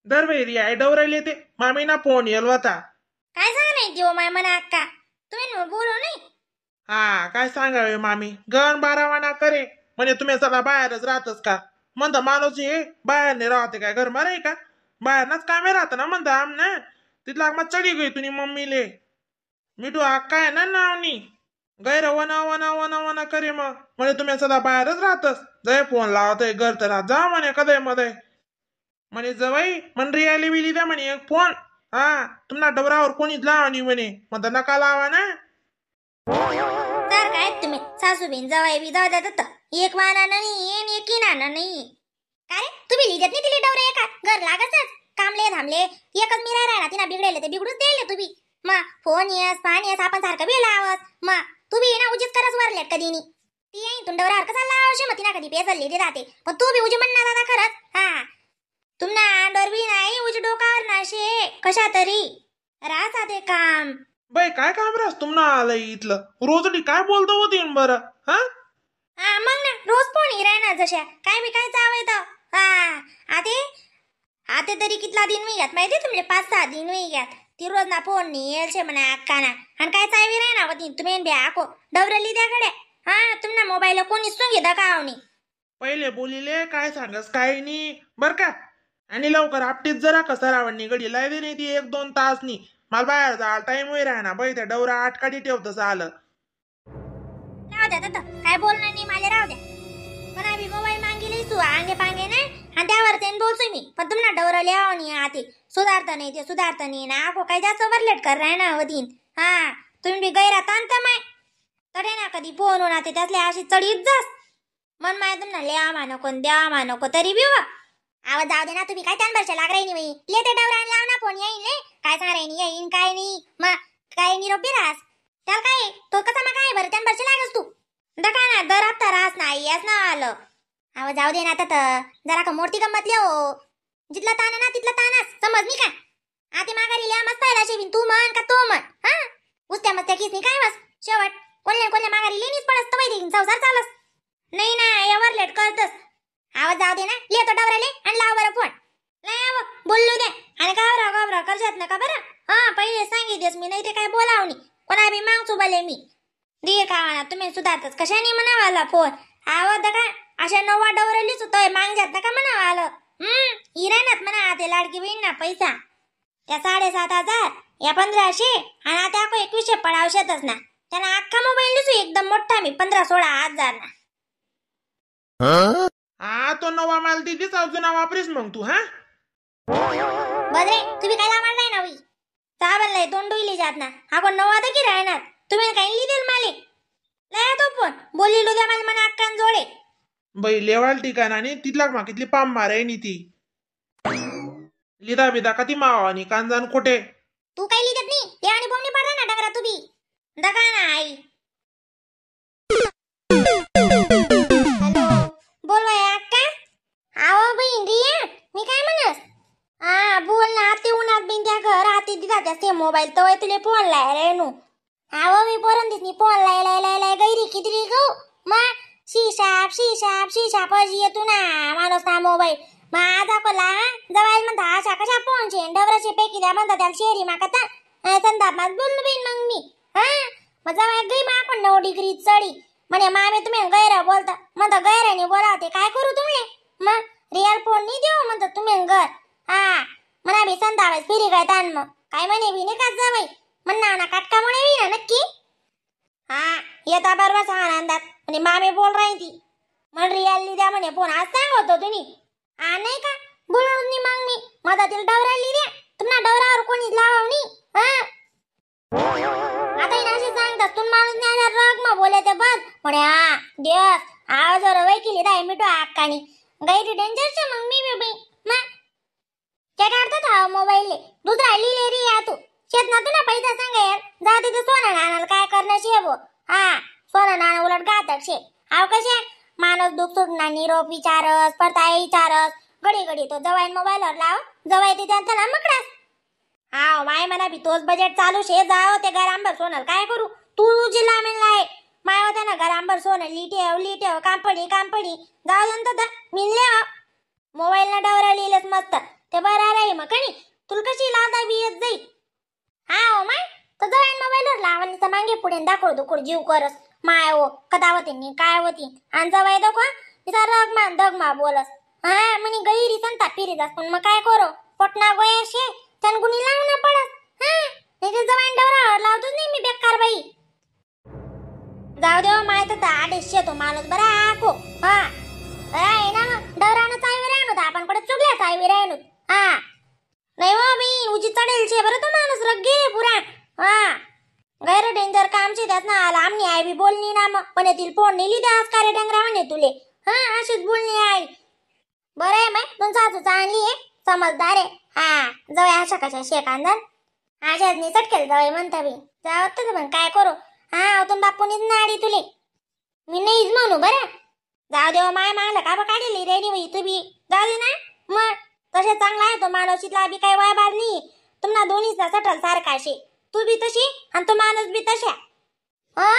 दरवेळी आई डवरायले ते मामीना फोन येल होता. काय सांग नाही देव माय म्हणा अक्का तुम्ही बोलू नाही. हा काय सांगावे मामी गण बारावाना करे म्हणे तुम्ही सगळा बाहेरच राहतस का म्हणता माणूस हे बाहेर नाही राहते काय घर मारे का बाहेरनाच कामे राहत ना म्हणता आम ना तिथला मग चढी गई तुनी मम्मीले मिठू अक्का आहे ना नावनी गैर वना वना वना वना करे मग म्हणे तुम्ही सदा बाहेरच राहतस जय फोन लावतोय घर तर राहत जा म्हणे कदय मध्ये म्हणे जवाई म्हण रियाली बिली द्या म्हणे एक फोन. हा तुम्हाला डबरावर कोणीच लावणी म्हणे म्हणता नका लावा ना. तर काय तुम्ही सासू बिन जवाई बी जाऊ द्या एक माना नाही एक नाना नाही का रे तुम्ही लिहित नाही तिले डवरे एका घर लागतच कामले थांबले एकच मी राहणार तिना बिघडेले ते बिघडूच देले तुम्ही मा फोन येस पाणी येस आपण सारखं बी लावस मा तू बी ना उजीच करस वरले कधी नी ती येईन तुम डवरावर कसा लावशे मग तिना कधी पेसलली ते जाते पण तू बी उजी म्हणणार दादा खरंच. हा तुमना अंडोर बी नाही उजी डोकावर नाशे कशा तरी राहता ते काम. बाई काय काम रास तुमना आलंय इथलं रोजडी काय बोलतो होती बरं. हा हा मग ना रोज फोन राहणार जशा काय बी काय चाव येतं. हा आते आते तरी कितला दिन मी माहिती तुमले 5-6 दिन मी ती रोज ना फोन नाही येलशे म्हणा अक्का ना आणि काय चावी राही ना वती तुम्ही बी आको डवरली त्याकडे. हा तुमना मोबाईल कोणी सुंगी दकावणी पहिले बोलिले काय सांगस काय नाही बर का. आणि लवकर आपटीत जरा कसा रावणी गडी लाय दे नाही ती 1-2 तास नी मला बाहेर जा टाइम होई राहणार बाई त्या डवरा आठ काठी ठेवतस आलं. राहू द्या दादा काय बोलणार नाही मला राहू द्या पण आम्ही मोबाईल मागिले तू आंगे पांगे ना आणि त्यावर ते बोलतोय मी पण तुम्हाला डवरा लिहाव नाही आते सुधारता नाही ते सुधारता नाही ना आको काही जास्त वरलेट कर राय ना वतीन. हा तुम्ही बी गैरा ताणता माय तडे ना कधी फोन होणार ते त्यातले अशी चढीत जास मन माय तुम्हाला लिहा मा नको द्या मा नको तरी बी वा आवाज जाऊ दे ना तुम्ही काय त्यांना लाग राही नाही ले ते डवरा लाव ना फोन येईन ले काय सांग राही येईन काय नाही मग काय निरोपी रास त्याला काय तो कसा मग काय बरं त्यांना लागस तू दका ना दर हप्ता रास नाही यास ना आलं. आवाज जाऊ दे ना आता तर जरा का मोठी गंमत लिहो जिथला ताण ना तिथला ताणच समज नाही का आते माघारी लिहा मस्त आहे शेविन तू म्हण का तो म्हण. हा उस्त्या मस्त्या किसनी काय बस शेवट कोणल्या कोणल्या माघारी लिहिणीच पडस तर माहिती संसार चालस नाही ना यावर लेट करतस. आवाज जाऊ दे ना लिहितो डवराले आणि लाव बरं फोन नाही आव बोललो दे आणि घाबरा घाबरा करजात नका बरं. हा पहिले सांगितलेस मी नाही ते काय बोलावणी कोणा बी मागचू भले मी दीर खावा ना तुम्ही सुधारतच कशाने म्हणावाला फोन आवाज का अशा नवा डवरलीच होतोय मागजात नका म्हणावं आलं. हिरानात म्हणा ते लाडकी बहीण ना पैसा त्या 7,500 या 1,500 आणि आता आपण 2,100 पडावशेतच ना त्यांना अख्खा मोबाईल दिसू एकदम मोठा मी 15-16 हजार ना. हा तो नवा माल दिदीच जुना वापरीस मग तू. हा बदरे तुम्ही काय लावणार नाही ना we साबणलाय तोंड डुईली जात ना आपण नवा तर की राहणार तुम्ही काही लिहिदेल माले लय तो फोन बोलिलो द्या मला म्हणा अक्कान जोडे बाई लेवाल ठिकाण आणि तिथला मागितली पाम माराय नी ती लिदा बिदा कधी मावानी कांजान कुठे तू काही लिहित नाही ते आणि बोमणी पाडला ना डगरा तू बी दका ना आई. हॅलो बोलवाय अक्का आहो बहीण रिया मी काय म्हणस हा बोल ना आते उन्हात बिन त्या घर आते दिदा त्या ते मोबाईल तवय तुले फोन लाय रे नू. आहो मी पोरन दिसनी फोन लाय लाय लाय लाय गैरी किती गो मा शिशाप शिशाप शिशाप अजी येतो ना माणूस ना मोबाईल माझा कोला जवाईल म्हणता अशा कशा फोनचे डबराचे पैकी द्या म्हणता त्याला शेरी मागता संताप माझ बोललो बिन मग मी. हा मग जवाय गई मा आपण 9 डिग्री चढी म्हणे मामे तुम्ही गैरा बोलता म्हणता गैराने बोलावते काय करू तुम्ही मग रिअल फोन नाही देऊ म्हणता तुम्ही घर. हा म्हणा बी संताप फिरी काय ताण मग काय म्हणे बी नाही का जवाई म्हणा ना काटकामुळे बी ना नक्की. हा येता बरोबर सांगा अंदाज म्हणे मामे बोल राही ती म्हण रिअल द्या म्हणे फोन आज सांगतो तुम्ही. हा नाही का बोलून नाही मग मी माझा तिला डवरा लिहि द्या तुम्हाला डवरावर कोणी लावाव नाही. हा आता असे सांगतात तू माणूस नाही आला रग मग बोले ते बस म्हणे हा दिवस आवाजावर वय केली दाय मिठो अक्कानी गैरी डेंजर मग मी बी मग त्या काढतात हा मोबाईल दुसरा लिहिले रे या तू शेत ना तू ना पैसा सांगा यार जा तिथे सोना नानाला काय करणार शे बो. हा सोना नाना उलट घातक शे आव कशे माणूस दुःख सुटणार निरोप विचारस परता विचारस घडी घडी तो जवाईन मोबाईलवर लाव जवाई ते त्यांचा ना मकडास. हा माय म्हणा बी तोच बजेट चालू शे जाव ते घरांबर सोनल काय करू तू जिल्हा मेनला आहे माय होता ना घरांबर सोनल लिठेव लिठेव कांपडी कांपडी जाऊ नंतर मिळले मोबाईल ना डवरा लिहिलंच मस्त. ते बरं राही मग कणी तुला कशी लादा बी येत जाई. हा हो माय तर जवळ मोबाईलवर लावणीचा मागे पुढे दाखव दुखड जीव करस माय हो कदा होती नी काय होती आणि जवळ दाखवा तिचा रगमा दगमा बोलस. हा म्हणे गैरी संता फिरी जास पण मग काय करो पोटना गोयाशे त्यान गुणी लावणं पडस. हा नाही ते जवळ डवरा लावतोच नाही मी बेकार बाई. जाऊ देव माय तर आडेशे तो माणूस बरा आको. हा आहे ना मग डवरानं चावी राहणू आपण कुठे चुकल्या चावी राहणू. हा नाही हो बाई उजी चढेल शे बरं तो माणूस रग्गे पुरा. हा गैर डेंजर कामचे त्यात ना आला आमनी आई बी बोलणी ना मग पण येतील फोन नेली द्यास का रे डंगरा म्हणे तुले. हा अशीच बोलणी आई. बरं आहे माय तुमचा सासू चांगली आहे समजदार आहे. हा जवळ अशा कशा शेकांदन अशाच नाही चटकेल जवळ म्हणता बी जावत पण काय करू. हा अतून बापूनीच नाडी तुले मी नाहीच म्हणू बरं. जाऊ देव माय मागला का बा काढली रेडी बाई तू बी जाऊ दे ना मग तसे चांगला आहे तो माणूस बी काही वय बार नाही तुम्हाला दोन्हीच ना सटल सारखा असे तू बी तशी आणि तो माणूस बी तशा. हा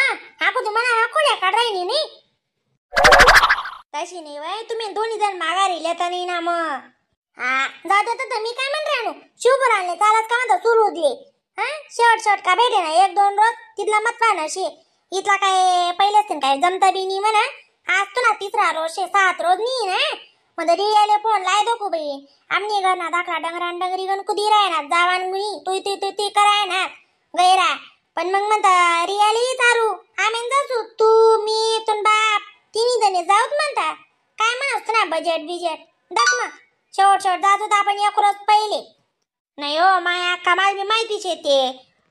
आपण तुम्हाला खोड्या काढायनी नाही तशी नाही वय तुम्ही दोन्ही जण माघारी लेता नाही ना मग. हा जाऊ दे तर मी काय म्हण राहणू शिवभर आणले चालत का म्हणता सुरू होतले. हा शेवट शेवट का भेटे ना एक दोन रोज तिथला मत पाहणार शे इथला काय पहिलेच काय जमता बी नाही म्हणा. आज तुला तिसरा रोज शे 7 रोज नाही ना मग रियाले फोन लाय दाखवू बाई आमनी घरना दाखला डंगरान डंगरी गण कुदी राहणार जावान गुणी तुई तुई तुई तुई कराय ना गैरा पण मग म्हणता रियाली चारू आम्ही जासू तू मी तुन बाप तिन्ही जणी जाऊत म्हणता काय म्हणत ना बजेट बिजेट दाख मग शेवट शेवट जात होता आपण एक रोज पहिले. नाही हो माया अक्का मला बी माहितीच येते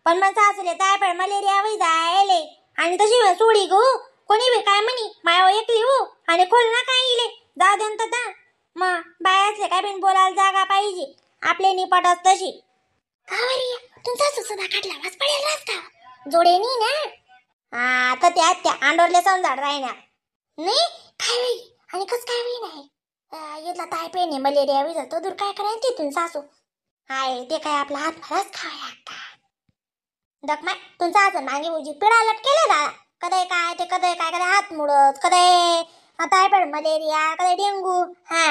पण मग सासूले टायफॉइड मलेरिया होई जायले आणि तशी सोडी गो कोणी बी काय म्हणी माया एकली हो आणि खोल ना काय इले जाऊ दे तर मग बायासले काय बिन बोलायला जागा पाहिजे आपले निपटच तशी. का तुमचा सुद्धा काढला वास पडेल रास का जोडे नाही ना. हा तर त्या त्या आंडोरले समजाड राहणार नाही काय होई आणि कस काय होई नाही इथला टायफॉइड आहे मलेरिया होई जातो दूर काय करायचं तिथून सासू हाय ते काय आपला हात फराच खावाय अक्का दक माय तुमचा असं मागे उजी पिढा लटकेले दादा कधी काय ते कधी काय कधी हात मुडत कधी टायफॉइड मलेरिया कधी डेंगू. हा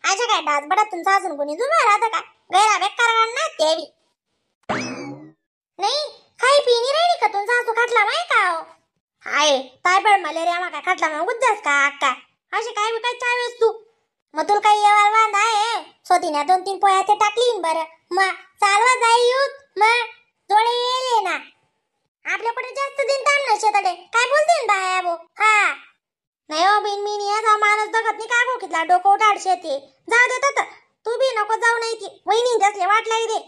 अशा काय डास बडा तुमचा अजून कोणी जुमा राहतं का गैरा बेकार ना ते बी नाही काही पिणी राहिली का तुमचा सासू खाटला माय का हो हाय टायफॉइड मलेरिया मा काय खाटला मग गुद्दास का अक्का असे काय बी काय चावेस तू मग तुला काही येवार वांदा आहे स्वतीने 2-3 पोळ्या ते टाकली बरं मग चालवा जाई युत मग जोडे येईल ना आपल्याकडे जास्त दिन थांब ना शेताडे काय बोलते ना बाया बो. हा नाही हो बिन मी नाही माणूस दगत नाही काय कितला डोकं उठाड शेती जाऊ देत तू बी नको जाऊ नाही ती वहिनी जसले वाटलं दे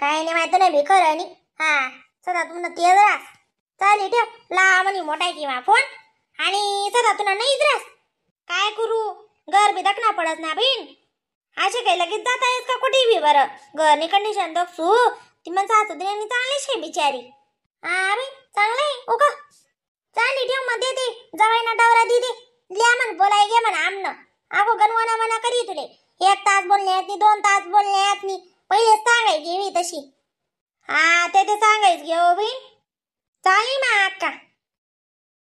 काय नाही माहित नाही बी खरं नाही. हा सदा तुला तेज रास चालेल ठेव ला म्हणी मोठा किंवा फोन आणि सदा तुला नाहीच रास काय करू घर बी दखना पडत ना बहीण असे काही लगेच जाता येत का कुठे बी बरं घरनी कंडिशन दक्षू ती म्हण सासू दिल्याने चांगलीच शे बिचारी. हा बाई चांगलं आहे ओका चालली ठेव मग दे जवाई ना डवरा दे लिया म्हण बोलाय घे म्हण आमनं अगो गणवाना मना करी तुले 1 तास बोलण्यात नी 2 तास बोलण्यात नी पहिलेच सांगायची मी तशी. हा ते ते सांगायच घे हो बहीण चालेल मा अक्का.